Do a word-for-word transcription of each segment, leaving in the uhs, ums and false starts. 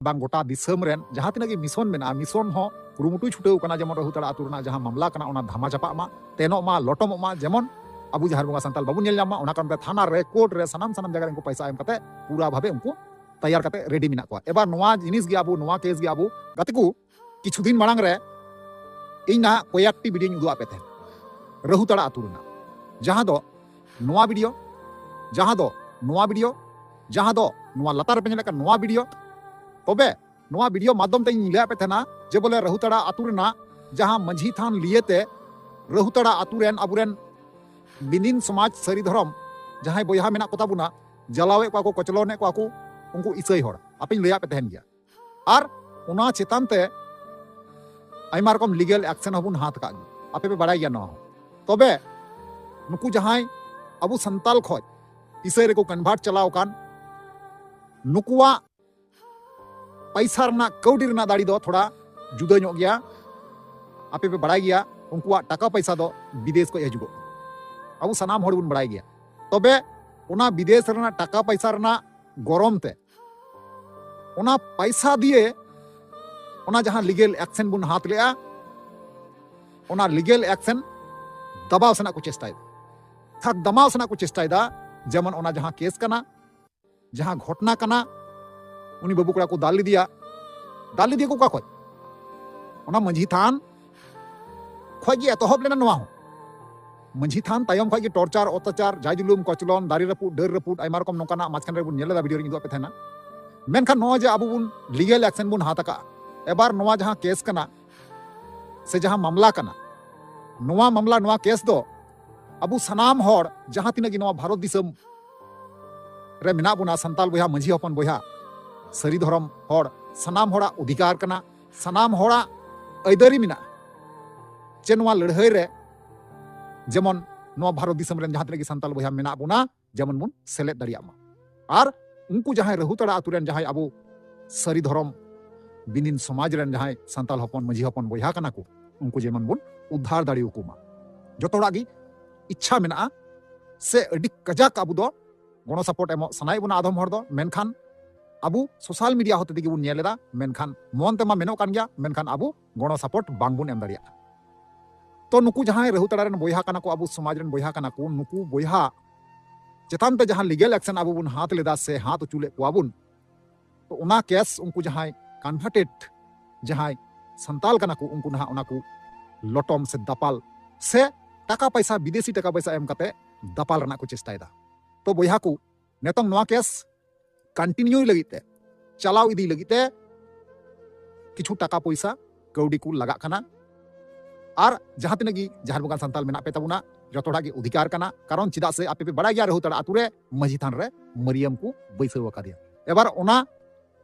ᱵᱟᱝ ᱜᱚᱴᱟ ᱫᱤᱥᱚᱢ ᱨᱮᱱ ᱡᱟᱦᱟᱸ ᱛᱤᱱᱟᱹᱜ ᱜᱮ ᱢᱤᱥᱚᱱ ᱢᱮᱱᱟᱜᱼᱟ, ᱢᱤᱥᱚᱱ ᱦᱚᱸ ᱠᱩᱨᱩᱢᱩᱴᱩᱭ ᱪᱷᱩᱴᱟᱹᱣ ᱠᱟᱱᱟ ᱡᱮᱢᱚᱱ ᱨᱟᱹᱦᱩᱛᱟᱲᱟ ᱟᱹᱛᱩ ᱨᱮᱱᱟᱜ ᱡᱟᱦᱟᱸ ᱢᱟᱢᱞᱟ ᱠᱟᱱᱟ ᱚᱱᱟ ᱫᱷᱟᱢᱟ ᱪᱟᱯᱟᱜ ᱢᱟ, ᱛᱮᱱᱚᱜ ᱢᱟ, ᱞᱚᱴᱚᱢᱚᱜ ᱢᱟ, ᱡᱮᱢᱚᱱ ᱟᱵᱚ ᱡᱟᱦᱮᱨ ᱵᱚᱸᱜᱟ ᱥᱟᱱᱛᱟᱞ ᱵᱟᱵᱚᱱ ᱧᱮᱞ ᱧᱟᱢ ᱢᱟ᱾ ᱚᱱᱟ ᱠᱟᱨᱚᱱ ᱛᱮ ᱛᱷᱟᱱᱟ ᱨᱮ, ᱠᱳᱨᱴ ᱨᱮ, ᱥᱟᱱᱟᱢ ᱥᱟᱱᱟᱢ ᱡᱟᱭᱜᱟ ᱨᱮ ᱩᱱᱠᱩ ᱯᱚᱭᱥᱟ ᱮᱢ ᱠᱟᱛᱮ ᱯᱩᱨᱟ ᱵᱷᱟᱵᱮ ᱩᱱᱠᱩ ᱛᱮᱭᱟᱨ ᱠᱟᱛᱮ ᱨᱮᱰᱤ ᱢᱮᱱᱟᱜ ᱠᱚᱣᱟ᱾ ᱮᱵᱟᱨ ᱱᱚᱣᱟ ᱡᱤᱱᱤᱥ ᱜᱮ ᱟᱵᱚ, ᱱᱚᱣᱟ ᱠᱮᱥ ᱜᱮ ᱟᱵᱚ, ᱜᱟᱛᱮ ᱠᱚ, ᱠᱤᱪᱷᱩ ᱫᱤᱱ ᱢᱟᱲᱟᱝ ᱨᱮ ᱤᱧ ᱱᱟᱦᱟᱜ ᱠᱚᱭᱮᱠᱴᱤ ᱵᱷᱤᱰᱤᱭᱳᱧ ᱩᱫᱩᱜ ᱟᱫ ᱯᱮ ᱛᱟᱦᱮᱸᱫ ᱨᱟᱹᱦᱩᱛᱟᱲᱟ ᱟᱹᱛᱩ ᱨᱮᱱᱟᱜ, ᱡᱟᱦᱟᱸ ᱫᱚ ᱱᱚᱣᱟ ᱵᱷᱤᱰᱤᱭᱳ, ᱡᱟᱦᱟᱸ ᱫᱚ ᱱᱚᱣᱟ ᱵᱷᱤᱰᱤᱭᱳ, ᱡᱟᱦᱟᱸ ᱫᱚ ᱱᱚᱣᱟ ᱞᱟᱛᱟᱨ ᱨᱮᱯᱮ ᱧᱮᱞᱮᱫ ᱠᱟᱱ ᱱᱚᱣᱟ ᱵᱷᱤᱰᱤᱭᱳ᱾ ᱛᱚᱵᱮ ᱱᱚᱣᱟ ᱵᱷᱤᱰᱤᱭᱳ ᱢᱟᱫᱽᱫᱷᱚᱢ ᱛᱮ ᱤᱧ ᱞᱟᱹᱭᱟᱫ ᱯᱮ ᱛᱟᱦᱮᱱᱟ ᱡᱮ ᱵᱚᱞᱮ ᱨᱟᱹᱦᱩᱛᱟᱲᱟ ᱟᱹᱛᱩ ᱨᱮᱱᱟᱜ ᱡᱟᱦᱟᱸ ᱢᱟᱹᱡᱷᱤ ᱛᱷᱟᱱ ᱞᱤᱭᱮᱛᱮ ᱨᱟᱹᱦᱩᱛᱟᱲᱟ ᱟᱹᱛᱩ ᱨᱮᱱ ᱟᱵᱚᱨᱮᱱ ᱵᱤᱱᱤᱱ ᱥᱚᱢᱟᱡᱽ ᱥᱟᱹᱨᱤ ᱫᱷᱚᱨᱚᱢ ᱡᱟᱦᱟᱸᱭ ᱵᱚᱭᱦᱟ ᱢᱮᱱᱟᱜ ᱠᱚᱛᱟ ᱵᱚᱱᱟ, ᱡᱟᱞᱟᱣᱮᱫ ᱠᱚᱣᱟ ᱠᱚ, ᱠᱚᱪᱞᱚᱱᱮᱫ ᱠᱚᱣᱟ ᱠᱚ, ᱩᱱᱠᱩ ᱤᱥᱟᱹᱭ ᱦᱚᱲ, ᱟᱯᱮᱧ ᱞᱟᱹᱭᱟᱫ ᱯᱮ ᱛᱟᱦᱮᱱ ᱜᱮᱭᱟ᱾ ᱟᱨ ᱚᱱᱟ ᱪᱮᱛᱟᱱ ᱛᱮ ᱟᱭᱢᱟ ᱨᱚᱠᱚᱢ ᱞᱤᱜᱮᱞ ᱮᱠᱥᱮᱱ ᱦᱚᱸᱵᱚᱱ ᱦᱟᱛ ᱟᱠᱟᱫ ᱜᱮᱭᱟ, ᱟᱯᱮ ᱯᱮ ᱵᱟᱲᱟᱭ ᱜᱮᱭᱟ ᱱᱚᱣᱟ ᱦᱚᱸ᱾ ᱛᱚᱵᱮ ᱱᱩᱠᱩ ᱡᱟᱦᱟᱸᱭ ᱟᱵᱚ ᱥᱟᱱᱛᱟᱞ ᱠᱷᱚᱡ ᱤᱥᱟᱹᱭ ᱨᱮᱠᱚ ᱠᱚᱱᱵᱷᱟᱨᱴ ᱪᱟᱞᱟᱣ ᱟᱠᱟᱱ, ᱱᱩᱠᱩᱣᱟᱜ ᱯᱟᱭᱥᱟ ᱨᱮᱱᱟᱜ, ᱠᱟᱹᱣᱰᱤ ᱨᱮᱱᱟᱜ ᱫᱟᱲᱮ ᱫᱚ ᱛᱷᱚᱲᱟ ᱡᱩᱫᱟᱹ ᱧᱚᱜ ᱜᱮᱭᱟ᱾ ᱟᱯᱮ ᱯᱮ ᱵᱟᱲᱟᱭ ᱜᱮᱭᱟ ᱩᱱᱠᱩᱣᱟᱜ ᱴᱟᱠᱟ ᱯᱟᱭᱥᱟ ᱫᱚ ᱵᱤᱫᱮᱥ ᱠᱷᱚᱡ ᱦᱤᱡᱩᱜᱚᱜ ᱠᱟᱱᱟ, ᱟᱵᱚ ᱥᱟᱱᱟᱢ ᱦᱚᱲ ᱵᱚᱱ ᱵᱟᱲᱟᱭ ᱜᱮᱭᱟ᱾ ᱛᱚᱵᱮ ᱚᱱᱟ ᱵᱤᱫᱮᱥ ᱨᱮᱱᱟᱜ ᱴᱟᱠᱟ ᱯᱟᱭᱥᱟ ᱨᱮᱱᱟᱜ ᱜᱚᱨᱚᱢ ᱛᱮ ᱚᱱᱟ ᱯᱟᱭᱥᱟ ᱫᱤᱭᱮ ᱚᱱᱟ ᱡᱟᱦᱟᱸ ᱞᱤᱜᱮᱞ ᱮᱠᱥᱮᱱ ᱵᱚᱱ ᱦᱟᱛ ᱞᱮᱜᱼᱟ, ᱚᱱᱟ ᱞᱤᱜᱮᱞ ᱮᱠᱥᱮᱱ ᱫᱟᱵᱟᱣ ᱥᱮᱱᱟᱜ ᱠᱚ ᱪᱮᱥᱴᱟᱭᱮᱫᱟ, ᱛᱷᱟᱠ ᱫᱟᱢᱟᱣ ᱥᱮᱱᱟᱜ ᱠᱚ ᱪᱮᱥᱴᱟᱭᱮᱫᱟ᱾ ᱡᱮᱢᱚᱱ ᱚᱱᱟ ᱡᱟᱦᱟᱸ ᱠᱮᱥ ᱠᱟᱱᱟ, ᱡᱟᱦᱟᱸ ᱜᱷᱚᱴᱱᱟ ᱠᱟᱱᱟ, ᱩᱱᱤ ᱵᱟᱹᱵᱩ ᱠᱚᱲᱟ ᱠᱚ ᱫᱟᱞ ᱞᱮᱫᱮᱭᱟ, ᱫᱟᱞ ᱞᱮᱫᱮᱭᱟ ᱠᱚ ᱚᱠᱟ ᱠᱷᱚᱡ? ᱚᱱᱟ ᱢᱟᱹᱡᱷᱤ ᱛᱷᱟᱱ ᱠᱷᱚᱡ ᱜᱮ ᱮᱛᱚᱦᱚᱵ ᱞᱮᱱᱟ ᱱᱚᱣᱟ ᱦᱚᱸ᱾ ᱢᱟᱹᱡᱷᱤ ᱛᱷᱟᱱ ᱛᱟᱭᱚᱢ ᱠᱷᱚᱡ ᱜᱮ ᱴᱚᱨᱪᱟᱨ, ᱚᱛᱛᱟᱪᱟᱨ, ᱡᱟᱭ ᱡᱩᱞᱩᱢ, ᱠᱚᱪᱞᱚᱱ, ᱫᱟᱨᱮ ᱨᱟᱹᱯᱩᱫ, ᱰᱟᱹᱨ ᱨᱟᱹᱯᱩᱫ, ᱟᱭᱢᱟ ᱨᱚᱠᱚᱢ ᱱᱚᱝᱠᱟᱱᱟᱜ ᱢᱟᱡᱷᱠᱷᱟᱱ ᱨᱮᱵᱚᱱ ᱧᱮᱞ ᱞᱮᱫᱟ, ᱵᱷᱤᱰᱤᱭᱳ ᱨᱮᱧ ᱩᱫᱩᱜ ᱟᱯᱮ ᱛᱟᱦᱮᱱᱟ᱾ ᱢᱮᱱᱠᱷᱟᱱ ᱱᱚᱣᱟ ᱡᱮ ᱟᱵᱚ ᱵᱚᱱ ᱞᱤᱜᱮᱞ ᱮᱠᱥᱮᱱ ᱵᱚᱱ ᱦᱟᱛ ᱟᱠᱟᱫᱼᱟ, ᱮᱵᱟᱨ ᱱᱚᱣᱟ ᱡᱟᱦᱟᱸ ᱠᱮᱥ ᱠᱟᱱᱟ ᱥᱮ ᱡᱟᱦᱟᱸ ᱢᱟᱢᱞᱟ ᱠᱟᱱᱟ, ᱱᱚᱣᱟ ᱢᱟᱢᱞᱟ, ᱱᱚᱣᱟ ᱠᱮᱥ ᱫᱚ ᱟᱵᱚ ᱥᱟᱱᱟᱢ ᱦᱚᱲ ᱡᱟᱦᱟᱸ ᱛᱤᱱᱟᱹᱜ ᱜᱮ ᱱᱚᱣᱟ ᱵᱷᱟᱨᱚᱛ ᱫᱤᱥᱚᱢ ᱨᱮ ᱢᱮᱱᱟᱜ ᱵᱚᱱᱟ, ᱥᱟᱱᱛᱟᱞ ᱵᱚᱭᱦᱟ, ᱢᱟᱹᱡᱷᱤ ᱦᱚᱯᱚᱱ ᱵᱚᱭᱦᱟ, ᱥᱟᱹᱨᱤ ᱫᱷᱚᱨᱚᱢ ᱦᱚᱲ, ᱥᱟᱱᱟᱢ ᱦᱚᱲᱟᱜ ᱚᱫᱷᱤᱠᱟᱨ ᱠᱟᱱᱟ, ᱥᱟᱱᱟᱢ ᱦᱚᱲᱟᱜ ᱟᱹᱭᱫᱟᱹᱨᱤ ᱢᱮᱱᱟᱜᱼᱟ ᱡᱮ ᱱᱚᱣᱟ ᱞᱟᱹᱲᱦᱟᱹᱭ ᱨᱮ ᱡᱮᱢᱚᱱ ᱱᱚᱣᱟ ᱵᱷᱟᱨᱚᱛ ᱫᱤᱥᱚᱢ ᱨᱮᱱ ᱡᱟᱦᱟᱸ ᱛᱤᱱᱟᱹᱜ ᱜᱮ ᱥᱟᱱᱛᱟᱞ ᱵᱚᱭᱦᱟ ᱢᱮᱱᱟᱜ ᱵᱚᱱᱟ, ᱡᱮᱢᱚᱱ ᱵᱚᱱ ᱥᱮᱞᱮᱫ ᱫᱟᱲᱮᱭᱟᱜ ᱢᱟ᱾ ᱟᱨ ᱩᱱᱠᱩ ᱡᱟᱦᱟᱸᱭ ᱨᱟᱹᱦᱩᱛᱟᱲᱟ ᱟᱛᱳ ᱨᱮᱱ ᱡᱟᱦᱟᱸᱭ ᱟᱵᱚ ᱥᱟᱹᱨᱤ ᱫᱷᱚᱨᱚᱢ ᱵᱤᱱᱤᱱ ᱥᱚᱢᱟᱡᱽ ᱨᱮᱱ ᱡᱟᱦᱟᱸᱭ ᱥᱟᱱᱛᱟᱞ ᱦᱚᱯᱚᱱ, ᱢᱟᱹᱡᱷᱤ ᱦᱚᱯᱚᱱ ᱵᱚᱭᱦᱟ ᱠᱟᱱᱟ ᱠᱚ, ᱩᱱᱠᱩ ᱡᱮᱢᱚᱱ ᱵᱚᱱ ᱩᱫᱽᱫᱷᱟᱨ ᱫᱟᱲᱮᱭᱟᱠᱚ ᱢᱟ᱾ ᱡᱚᱛᱚ ᱦᱚᱲᱟᱜ ᱜᱮ ᱤᱪᱪᱷᱟ ᱢᱮᱱᱟᱜᱼᱟ ᱥᱮ ᱟᱹᱰᱤ ᱠᱟᱡᱟᱠ ᱟᱵᱚ ᱫᱚ ᱜᱚᱲᱚ ᱥᱟᱯᱚᱴ ᱮᱢᱚᱜ ᱥᱟᱱᱟᱭᱮᱫ ᱵᱚᱱᱟ ᱟᱫᱚᱢ ᱦᱚᱲ ᱫᱚ, ᱢᱮᱱᱠᱷᱟᱱ ᱟᱵᱚ social media ᱦᱚᱛᱮ ᱛᱮᱜᱮ ᱵᱚᱱ ᱧᱮᱞ ᱮᱫᱟ, ᱢᱮᱱᱠᱷᱟᱱ ᱢᱚᱱ ᱛᱮᱢᱟ ᱢᱮᱱᱚᱜ ᱠᱟᱱ ᱜᱮᱭᱟ, ᱢᱮᱱᱠᱷᱟᱱ ᱟᱵᱚ ᱜᱚᱲᱚ support ᱵᱟᱝ ᱵᱚᱱ ᱮᱢ ᱫᱟᱲᱮᱭᱟᱜ ᱠᱟᱱᱟ᱾ ᱛᱚ ᱱᱩᱠᱩ ᱡᱟᱦᱟᱸᱭ ᱨᱟᱹᱦᱩᱛᱟᱲᱟ ᱨᱮᱱ ᱵᱚᱭᱦᱟ ᱠᱟᱱᱟ ᱠᱚ, ᱟᱵᱚ ᱥᱚᱢᱟᱡᱽ ᱨᱮᱱ ᱵᱚᱭᱦᱟ ᱠᱟᱱᱟ ᱠᱚ, ᱱᱩᱠᱩ ᱵᱚᱭᱦᱟ ᱪᱮᱛᱟᱱ ᱛᱮ ᱡᱟᱦᱟᱸ legal action ᱟᱵᱚ ᱵᱚᱱ ᱦᱟᱛ ᱞᱮᱫᱟ ᱥᱮ ᱦᱟᱛ ᱦᱚᱪᱚ ᱞᱮᱫ ᱠᱚᱣᱟ ᱵᱚᱱ, ᱛᱚ ᱚᱱᱟ case ᱩᱱᱠᱩ ᱡᱟᱦᱟᱸᱭ converted, ᱡᱟᱦᱟᱸᱭ ᱥᱟᱱᱛᱟᱞ ᱠᱟᱱᱟ ᱠᱚ, ᱩᱱᱠᱩ ᱱᱟᱦᱟᱜ ᱚᱱᱟ ᱠᱚ ᱞᱚᱴᱚᱢ ᱥᱮ ᱫᱟᱯᱟᱞ ᱥᱮ ᱴᱟᱠᱟ ᱯᱚᱭᱥᱟ, ᱵᱤᱫᱮᱥᱤ ᱴᱟᱠᱟ ᱯᱚᱭᱥᱟ ᱮᱢ ᱠᱟᱛᱮ ᱫᱟᱯᱟᱞ ᱨᱮᱱᱟᱜ ᱠᱚ ᱪᱮᱥᱴᱟᱭᱮᱫᱟ᱾ ᱛᱚ ᱵᱚᱭᱦᱟ ᱠᱚ, ᱱᱤᱛᱚᱝ ᱱᱚᱣᱟ case continue ᱞᱟᱹᱜᱤᱫ ᱛᱮ, ᱪᱟᱞᱟᱣ ᱤᱫᱤ ᱞᱟᱹᱜᱤᱫ ᱛᱮ ᱠᱤᱪᱷᱩ ᱴᱟᱠᱟ ᱯᱚᱭᱥᱟ, ᱠᱟᱹᱣᱰᱤ ᱠᱚ ᱞᱟᱜᱟᱜ ᱠᱟᱱᱟ᱾ ᱟᱨ ᱡᱟᱦᱟᱸ ᱛᱤᱱᱟᱹᱜ ᱜᱮ ᱡᱟᱦᱮᱨ ᱵᱚᱸᱜᱟ ᱥᱟᱱᱛᱟᱞ ᱢᱮᱱᱟᱜ ᱯᱮ ᱛᱟᱵᱚᱱᱟ, ᱡᱚᱛᱚ ᱦᱚᱲᱟᱜ ᱜᱮ ᱚᱫᱷᱤᱠᱟᱨ ᱠᱟᱱᱟ, ᱠᱟᱨᱚᱱ ᱪᱮᱫᱟᱜ ᱥᱮ ᱟᱯᱮ ᱯᱮ ᱵᱟᱲᱟᱭ ᱜᱮᱭᱟ ᱨᱟᱹᱦᱩᱛᱟᱲᱟ ᱟᱛᱳ ᱨᱮ ᱢᱟᱹᱡᱷᱤ ᱛᱷᱟᱱ ᱨᱮ ᱢᱟᱹᱨᱤᱭᱟᱹᱢ ᱠᱚ ᱵᱟᱹᱭᱥᱟᱹᱣ ᱟᱠᱟᱫᱮᱭᱟ᱾ ᱮᱵᱟᱨ ᱚᱱᱟ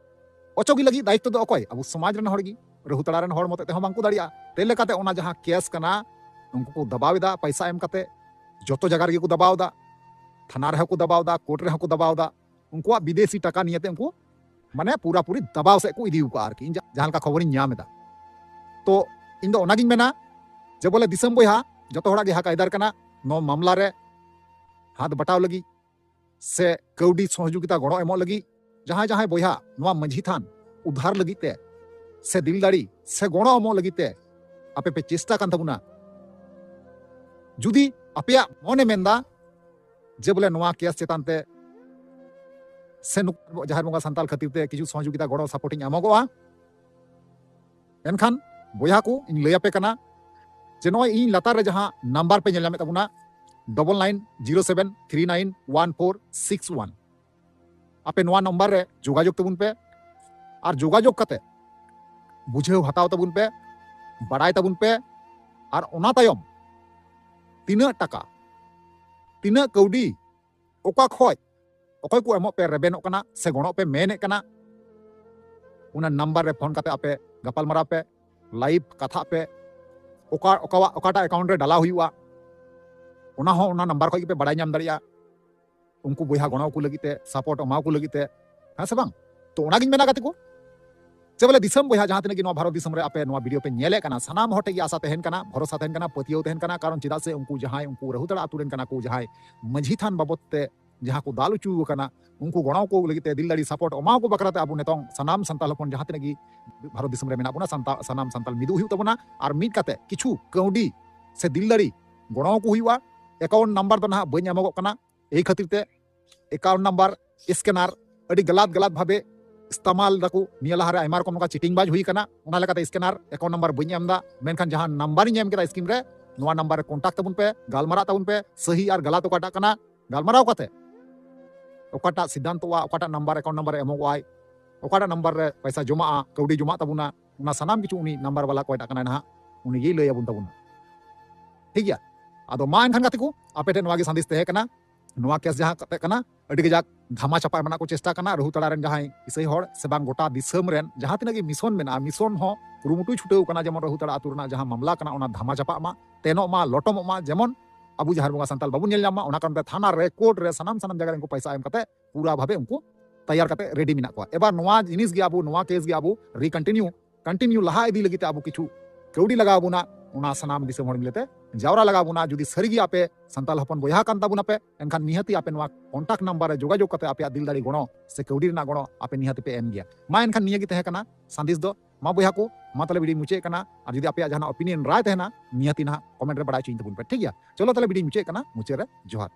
ᱚᱪᱚᱜ ᱞᱟᱹᱜᱤᱫ ᱫᱟᱭᱤᱛᱛᱚ ᱫᱚ ᱚᱠᱚᱭ? ᱟᱵᱚ ᱥᱚᱢᱟᱡᱽ ᱨᱮᱱ ᱦᱚᱲ ᱜᱮ᱾ ᱨᱟᱹᱦᱩᱛᱟᱲᱟ ᱨᱮᱱ ᱦᱚᱲ ᱢᱚᱛᱚ ᱛᱮᱦᱚᱸ ᱵᱟᱝ ᱠᱚ ᱫᱟᱲᱮᱭᱟᱜᱼᱟ᱾ ᱛᱮ ᱞᱮᱠᱟᱛᱮ ᱚᱱᱟ ᱡᱟᱦᱟᱸ case ᱠᱟᱱᱟ, ᱩᱱᱠᱩ ᱠᱚ ᱫᱟᱵᱟᱣ ᱮᱫᱟ ᱯᱚᱭᱥᱟ ᱮᱢ ᱠᱟᱛᱮ, ᱡᱚᱛᱚ ᱡᱟᱭᱜᱟ ᱨᱮᱜᱮ ᱠᱚ ᱫᱟᱵᱟᱣ ᱮᱫᱟ, ᱛᱷᱟᱱᱟ ᱨᱮᱦᱚᱸ ᱠᱚ ᱫᱟᱵᱟᱣ ᱮᱫᱟ, ᱠᱳᱨᱴ ᱨᱮᱦᱚᱸ ᱠᱚ ᱫᱟᱵᱟᱣ ᱮᱫᱟ᱾ ᱩᱱᱠᱩᱣᱟᱜ ᱵᱤᱫᱮᱥᱤ ᱴᱟᱠᱟ ᱱᱤᱭᱮ ᱛᱮ ᱩᱱᱠᱩ ᱢᱟᱱᱮ ᱯᱩᱨᱟᱯᱩᱨᱤ ᱫᱟᱵᱟᱣ ᱥᱮᱫ ᱠᱚ ᱤᱫᱤ ᱟᱠᱟᱫᱼᱟ ᱟᱨᱠᱤ, ᱤᱧ ᱡᱟ-, ᱡᱟᱦᱟᱸ ᱞᱮᱠᱟ ᱠᱷᱚᱵᱚᱨᱤᱧ ᱧᱟᱢ ᱮᱫᱟ᱾ ᱛᱚ ᱤᱧ ᱫᱚ ᱚᱱᱟᱜᱤᱧ ᱢᱮᱱᱟ ᱡᱮ ᱵᱚᱞᱮ ᱫᱤᱥᱚᱢ ᱵᱚᱭᱦᱟ, ᱡᱚᱛᱚ ᱦᱚᱲᱟᱜ ᱜᱮ ᱦᱟᱠ ᱟᱭᱫᱟᱨ ᱠᱟᱱᱟ ᱱᱚᱣᱟ ᱢᱟᱢᱞᱟ ᱨᱮ ᱦᱟᱛ ᱵᱟᱴᱟᱣ ᱞᱟᱹᱜᱤᱫ ᱥᱮ ᱠᱟᱹᱣᱰᱤ ᱥᱚᱦᱚᱡᱳᱜᱤᱛᱟ ᱜᱚᱲᱚ ᱮᱢᱚᱜ ᱞᱟᱹᱜᱤᱫ᱾ ᱡᱟᱦᱟᱸᱭ ᱡᱟᱦᱟᱸᱭ ᱵᱚᱭᱦᱟ ᱱᱚᱣᱟ ᱢᱟᱹᱡᱷᱤ ᱛᱷᱟᱱ ᱩᱫᱷᱟᱨ ᱞᱟᱹᱜᱤᱫ ᱛᱮ ᱥᱮ ᱫᱤᱞ ᱫᱟᱲᱮ ᱥᱮ ᱜᱚᱲᱚ ᱮᱢᱚᱜ ᱞᱟᱹᱜᱤᱫ ᱛᱮ ᱟᱯᱮ ᱯᱮ ᱪᱮᱥᱴᱟ ᱠᱟᱱ ᱛᱟᱵᱚᱱᱟ, ᱡᱩᱫᱤ ᱟᱯᱮᱭᱟᱜ ᱢᱚᱱᱮ ᱢᱮᱱᱫᱟ ᱡᱮ ᱵᱚᱞᱮ ᱱᱚᱣᱟ case ᱪᱮᱛᱟᱱ ᱛᱮ ᱥᱮ ᱱᱩᱠᱩ ᱡᱟᱦᱮᱨ ᱵᱚᱸᱜᱟ ᱥᱟᱱᱛᱟᱞ ᱠᱷᱟᱹᱛᱤᱨ ᱛᱮ ᱠᱤᱪᱷᱩ ᱥᱚᱦᱚᱡᱳᱜᱤᱛᱟ ᱜᱚᱲᱚ support ᱤᱧ ᱮᱢᱚᱜᱚᱜᱼᱟ, ᱮᱱᱠᱷᱟᱱ ᱵᱚᱭᱦᱟ ᱠᱚ, ᱤᱧ ᱞᱟᱹᱭ ᱟᱯᱮ ᱠᱟᱱᱟ ᱡᱮ ᱱᱚᱜᱼᱚᱭ ᱤᱧ ᱞᱟᱛᱟᱨ ᱨᱮ ᱡᱟᱦᱟᱸ number ᱯᱮ ᱧᱮᱞ ᱧᱟᱢᱮᱫ ᱛᱟᱵᱚᱱᱟ, double nine zero seven three nine one four six one, ᱟᱯᱮ ᱱᱚᱣᱟ number ᱨᱮ ᱡᱳᱜᱟᱡᱳᱜᱽ ᱛᱟᱵᱚᱱ ᱯᱮ᱾ ᱟᱨ ᱡᱳᱜᱟᱡᱳᱜᱽ ᱠᱟᱛᱮ ᱵᱩᱡᱷᱟᱹᱣ ᱦᱟᱛᱟᱣ ᱛᱟᱵᱚᱱ ᱯᱮ, ᱵᱟᱲᱟᱭ ᱛᱟᱵᱚᱱ ᱯᱮ᱾ ᱟᱨ ᱚᱱᱟ ᱛᱟᱭᱚᱢ ᱛᱤᱱᱟᱹᱜ ᱴᱟᱠᱟ, ᱛᱤᱱᱟᱹᱜ ᱠᱟᱹᱣᱰᱤ, ᱚᱠᱟ ᱠᱷᱚᱡ ᱚᱠᱚᱭ ᱠᱚ ᱮᱢᱚᱜ ᱯᱮ ᱨᱮᱵᱮᱱᱚᱜ ᱠᱟᱱᱟ ᱥᱮ ᱜᱚᱲᱚᱜ ᱯᱮ ᱢᱮᱱᱮᱫ ᱠᱟᱱᱟ, ᱚᱱᱟ number ᱨᱮ phone ᱠᱟᱛᱮ ᱟᱯᱮ ᱜᱟᱯᱟᱞᱢᱟᱨᱟᱣ ᱯᱮ, live ᱠᱟᱛᱷᱟᱜ ᱯᱮ᱾ ᱚᱠᱟ, ᱚᱠᱟᱣᱟᱜ, ᱚᱠᱟᱴᱟᱜ account ᱨᱮ ᱰᱟᱞᱟᱣ ᱦᱩᱭᱩᱜᱼᱟ, ᱚᱱᱟ ᱦᱚᱸ ᱚᱱᱟ number ᱠᱷᱚᱡ ᱜᱮᱯᱮ ᱵᱟᱲᱟᱭ ᱧᱟᱢ ᱫᱟᱲᱮᱭᱟᱜᱼᱟ᱾ ᱩᱱᱠᱩ ᱵᱚᱭᱦᱟ ᱜᱚᱲᱚ ᱠᱚ ᱞᱟᱹᱜᱤᱫ ᱛᱮ, support ᱮᱢᱟ ᱠᱚ ᱞᱟᱹᱜᱤᱫ ᱛᱮ, ᱦᱮᱸ ᱥᱮ ᱵᱟᱝ? ᱛᱚ ᱚᱱᱟᱜᱤᱧ ᱢᱮᱱᱟ ᱜᱟᱛᱮ ᱠᱚ, ᱡᱮ ᱵᱚᱞᱮ ᱫᱤᱥᱚᱢ ᱵᱚᱭᱦᱟ ᱡᱟᱦᱟᱸ ᱛᱤᱱᱟᱹᱜ ᱜᱮ ᱱᱚᱣᱟ ᱵᱷᱟᱨᱚᱛ ᱫᱤᱥᱚᱢ ᱨᱮ ᱟᱯᱮ ᱱᱚᱣᱟ video ᱯᱮ ᱧᱮᱞᱮᱫ ᱠᱟᱱᱟ, ᱥᱟᱱᱟᱢ ᱦᱚᱲ ᱴᱷᱮᱡ ᱜᱮ ᱟᱥᱟ ᱛᱟᱦᱮᱱ ᱠᱟᱱᱟ, ᱵᱷᱚᱨᱚᱥᱟ ᱛᱟᱦᱮᱱ ᱠᱟᱱᱟ, ᱯᱟᱹᱛᱭᱟᱹᱣ ᱛᱟᱦᱮᱱ ᱠᱟᱱᱟ, ᱠᱟᱨᱚᱱ ᱪᱮᱫᱟᱜ ᱥᱮ ᱩᱱᱠᱩ ᱡᱟᱦᱟᱸᱭ, ᱩᱱᱠᱩ ᱨᱟᱹᱦᱩᱛᱟᱲᱟ ᱟᱛᱳ ᱨᱮᱱ ᱠᱟᱱᱟ ᱠᱚ, ᱡᱟᱦᱟᱸᱭ ᱢᱟᱹᱡᱷᱤ ᱛᱷᱟᱱ ᱵᱟᱵᱚᱫ ᱛᱮ ᱡᱟᱦᱟᱸ ᱠᱚ ᱫᱟᱞ ᱦᱚᱪᱚ ᱟᱠᱟᱱᱟ, ᱩᱱᱠᱩ ᱜᱚᱲᱚ ᱠᱚ ᱞᱟᱹᱜᱤᱫ ᱛᱮ ᱫᱤᱞ ᱫᱟᱲᱮ support ᱮᱢᱟ ᱠᱚ ᱵᱟᱠᱷᱨᱟ ᱛᱮ ᱟᱵᱚ ᱱᱤᱛᱚᱝ ᱥᱟᱱᱟᱢ ᱥᱟᱱᱛᱟᱲ ᱦᱚᱯᱚᱱ ᱡᱟᱦᱟᱸ ᱛᱤᱱᱟᱹᱜ ᱜᱮ ᱵᱷᱟᱨᱚᱛ ᱫᱤᱥᱚᱢ ᱨᱮ ᱢᱮᱱᱟᱜ ᱵᱚᱱᱟ, ᱥᱟᱱᱛᱟᱲ, ᱥᱟᱱᱟᱢ ᱥᱟᱱᱛᱟᱲ ᱢᱤᱫᱚᱜ ᱦᱩᱭᱩᱜ ᱛᱟᱵᱚᱱᱟ᱾ ᱟᱨ ᱢᱤᱫ ᱠᱟᱛᱮ ᱠᱤᱪᱷᱩ ᱠᱟᱹᱣᱰᱤ ᱥᱮ ᱫᱤᱞ ᱫᱟᱲᱮ ᱜᱚᱲᱚ ᱠᱚ ᱦᱩᱭᱩᱜᱼᱟ᱾ account number ᱫᱚ ᱱᱟᱦᱟᱜ ᱵᱟᱹᱧ ᱮᱢᱚᱜᱚᱜ ᱠᱟᱱᱟ, ᱮᱭ ᱠᱷᱟᱹᱛᱤᱨ ᱛᱮ account number scanner ᱟᱹᱰᱤ ᱜᱟᱞᱟᱛ ᱜᱟᱞᱟᱛ ᱵᱷᱟᱵᱮ ᱤᱥᱛᱮᱢᱟᱞ ᱫᱟᱠᱚ᱾ ᱱᱤᱭᱟᱹ ᱞᱟᱦᱟᱨᱮ ᱟᱭᱢᱟ ᱨᱚᱠᱚᱢ ᱱᱚᱝᱠᱟ cheating ᱵᱟᱡᱽ ᱦᱩᱭ ᱠᱟᱱᱟ, ᱚᱱᱟ ᱞᱮᱠᱟᱛᱮ scanner account number ᱵᱟᱹᱧ ᱮᱢ ᱮᱫᱟ, ᱢᱮᱱᱠᱷᱟᱱ ᱡᱟᱦᱟᱸ number ᱤᱧ ᱮᱢ ᱠᱮᱫᱟ ᱥᱠᱤᱢ ᱨᱮ, ᱱᱚᱣᱟ number ᱨᱮ contact ᱛᱟᱵᱚᱱ ᱯᱮ, ᱜᱟᱞᱢᱟᱨᱟᱜ ᱛᱟᱵᱚᱱ ᱯᱮ, ᱥᱟᱹᱦᱤ ᱟᱨ ᱜᱟᱞᱟᱛ ᱚᱠᱟᱴᱟᱜ ᱠᱟᱱᱟ ᱜᱟᱞᱢᱟᱨᱟᱣ ᱠᱟᱛᱮ, ᱚᱠᱟᱴᱟᱜ ᱥᱤᱫᱽᱫᱷᱟᱱᱛᱚᱜᱼᱟ, ᱚᱠᱟᱴᱟᱜ number account number ᱨᱮ ᱮᱢᱚᱜᱚᱜᱼᱟᱭ, ᱚᱠᱟᱴᱟᱜ number ᱨᱮ ᱯᱚᱭᱥᱟ ᱡᱚᱢᱟᱜᱼᱟ, ᱠᱟᱹᱣᱰᱤ ᱡᱚᱢᱟᱜ ᱛᱟᱵᱚᱱᱟ, ᱚᱱᱟ ᱥᱟᱱᱟᱢ ᱠᱤᱪᱷᱩ ᱩᱱᱤ number ᱵᱟᱞᱟ ᱚᱠᱚᱭᱴᱟᱜ ᱠᱟᱱᱟᱭ ᱱᱟᱦᱟᱜ, ᱩᱱᱤ ᱜᱮᱭ ᱞᱟᱹᱭ ᱟᱵᱚᱱ ᱛᱟᱵᱚᱱᱟ᱾ ᱴᱷᱤᱠ ᱜᱮᱭᱟ? ᱟᱫᱚ ᱢᱟ ᱮᱱᱠᱷᱟᱱ ᱜᱟᱛᱮ ᱠᱚ, ᱟᱯᱮ ᱴᱷᱮᱱ ᱱᱚᱣᱟ ᱜᱮ ᱥᱟᱸᱫᱮᱥ ᱛᱟᱦᱮᱸ ᱠᱟᱱᱟ᱾ ᱱᱚᱣᱟ case ᱡᱟᱦᱟᱸ ᱠᱟᱛᱮ ᱠᱟᱱᱟ, ᱟᱹᱰᱤ ᱠᱟᱡᱟᱠ ᱫᱷᱟᱢᱟ ᱪᱟᱯᱟ ᱨᱮᱱᱟᱜ ᱠᱚ ᱪᱮᱥᱴᱟ ᱠᱟᱱᱟ ᱨᱟᱹᱦᱩᱛᱟᱲᱟ ᱨᱮᱱ ᱡᱟᱦᱟᱸᱭ ᱤᱥᱟᱹᱭ ᱦᱚᱲ ᱥᱮ ᱵᱟᱝ ᱜᱚᱴᱟ ᱫᱤᱥᱚᱢ ᱨᱮᱱ ᱡᱟᱦᱟᱸ ᱛᱤᱱᱟᱹᱜ ᱜᱮ mission ᱢᱮᱱᱟᱜᱼᱟ, mission ᱦᱚᱸ ᱠᱩᱨᱩᱢᱩᱴᱩᱭ ᱪᱷᱩᱴᱟᱹᱣ ᱠᱟᱱᱟ, ᱡᱮᱢᱚᱱ ᱨᱟᱹᱦᱩᱛᱟᱲᱟ ᱟᱹᱛᱩ ᱨᱮᱱᱟᱜ ᱡᱟᱦᱟᱸ ᱢᱟᱢᱞᱟ ᱠᱟᱱᱟ ᱚᱱᱟ ᱫᱷᱟᱢᱟ ᱪᱟᱯᱟᱜ ᱢᱟ, ᱛᱮᱱᱚᱜ ᱢᱟ, ᱞᱚᱴᱚᱢᱚᱜ ᱢᱟ, ᱡᱮᱢᱚᱱ ᱟᱵᱚ ᱡᱟᱦᱮᱨ ᱵᱚᱸᱜᱟ ᱥᱟᱱᱛᱟᱲ ᱵᱟᱵᱚᱱ ᱧᱮᱞ ᱧᱟᱢ ᱢᱟ᱾ ᱚᱱᱟ ᱠᱟᱨᱚᱱ ᱛᱮ ᱛᱷᱟᱱᱟ ᱨᱮ, court ᱨᱮ, ᱥᱟᱱᱟᱢ ᱥᱟᱱᱟᱢ ᱡᱟᱭᱜᱟ ᱨᱮ ᱩᱱᱠᱩ ᱯᱚᱭᱥᱟ ᱮᱢ ᱠᱟᱛᱮ ᱯᱩᱨᱟ ᱵᱷᱟᱵᱮ ᱩᱱᱠᱩ ᱛᱮᱭᱟᱨ ᱠᱟᱛᱮ ready ᱢᱮᱱᱟᱜ ᱠᱚᱣᱟ᱾ ᱮᱵᱟᱨ ᱱᱚᱣᱟ ᱡᱤᱱᱤᱥ ᱜᱮ ᱟᱵᱚ, ᱱᱚᱣᱟ case ᱜᱮ ᱟᱵᱚ ᱨᱤᱠᱚᱱᱴᱤᱱᱤᱭᱩ, ᱠᱚᱱᱴᱤᱱᱤᱭᱩ ᱞᱟᱦᱟ ᱤᱫᱤ ᱞᱟᱹᱜᱤᱫ ᱛᱮ ᱟᱵᱚ ᱠᱤᱪᱷᱩ ᱠᱟᱹᱣᱰᱤ ᱞᱟᱜᱟᱣ ᱵᱚᱱᱟ, ᱚᱱᱟ ᱥᱟᱱᱟᱢ ᱫᱤᱥᱚᱢ ᱦᱚᱲ ᱢᱤᱞᱮᱛᱮ ᱡᱟᱣᱨᱟ ᱞᱟᱜᱟᱣ ᱵᱚᱱᱟ᱾ ᱡᱩᱫᱤ ᱥᱟᱹᱨᱤᱜᱮ ᱟᱯᱮ ᱥᱟᱱᱛᱟᱲ ᱦᱚᱯᱚᱱ ᱵᱚᱭᱦᱟ ᱠᱟᱱ ᱛᱟᱵᱚᱱᱟᱯᱮ, ᱮᱱᱠᱷᱟᱱ ᱱᱤᱦᱟᱹᱛᱤ ᱟᱯᱮ ᱱᱚᱣᱟ contact number ᱨᱮ ᱡᱳᱜᱟᱡᱳᱜᱽ ᱠᱟᱛᱮ ᱟᱯᱮᱭᱟᱜ ᱫᱤᱞ ᱫᱟᱲᱮ ᱜᱚᱲᱚ ᱥᱮ ᱠᱟᱹᱣᱰᱤ ᱨᱮᱱᱟᱜ ᱜᱚᱲᱚ ᱟᱯᱮ ᱱᱤᱦᱟᱹᱛᱤ ᱯᱮ ᱮᱢ ᱜᱮᱭᱟ᱾ ᱢᱟ ᱮᱱᱠᱷᱟᱱ ᱱᱤᱭᱟᱹ ᱜᱮ ᱛᱟᱦᱮᱸ ᱠᱟᱱᱟ ᱥᱟᱸᱫᱮᱥ ᱫᱚ᱾ ᱢᱟ ᱵᱚᱭᱦᱟ ᱠᱚ, ᱢᱟ ᱛᱟᱦᱞᱮ video ᱧ ᱢᱩᱪᱟᱹᱫ ᱠᱟᱱᱟ᱾ ᱟᱨ ᱡᱩᱫᱤ ᱟᱯᱮᱭᱟᱜ ᱡᱟᱦᱟᱱᱟᱜ opinion ᱨᱟᱭ ᱛᱟᱦᱮᱱᱟ, ᱱᱤᱦᱟᱹᱛᱤ ᱱᱟᱦᱟᱜ comment ᱨᱮ ᱵᱟᱲᱟᱭ ᱦᱚᱪᱚᱧ ᱛᱟᱵᱚᱱ ᱯᱮ, ᱴᱷᱤᱠ ᱜᱮᱭᱟ? ᱪᱚᱞᱚ ᱛᱟᱦᱞᱮ video ᱧ ᱢᱩᱪᱟᱹᱫ ᱠᱟᱱᱟ, ᱢᱩᱪᱟᱹᱫ ᱨᱮ ᱡᱚᱦᱟᱨ᱾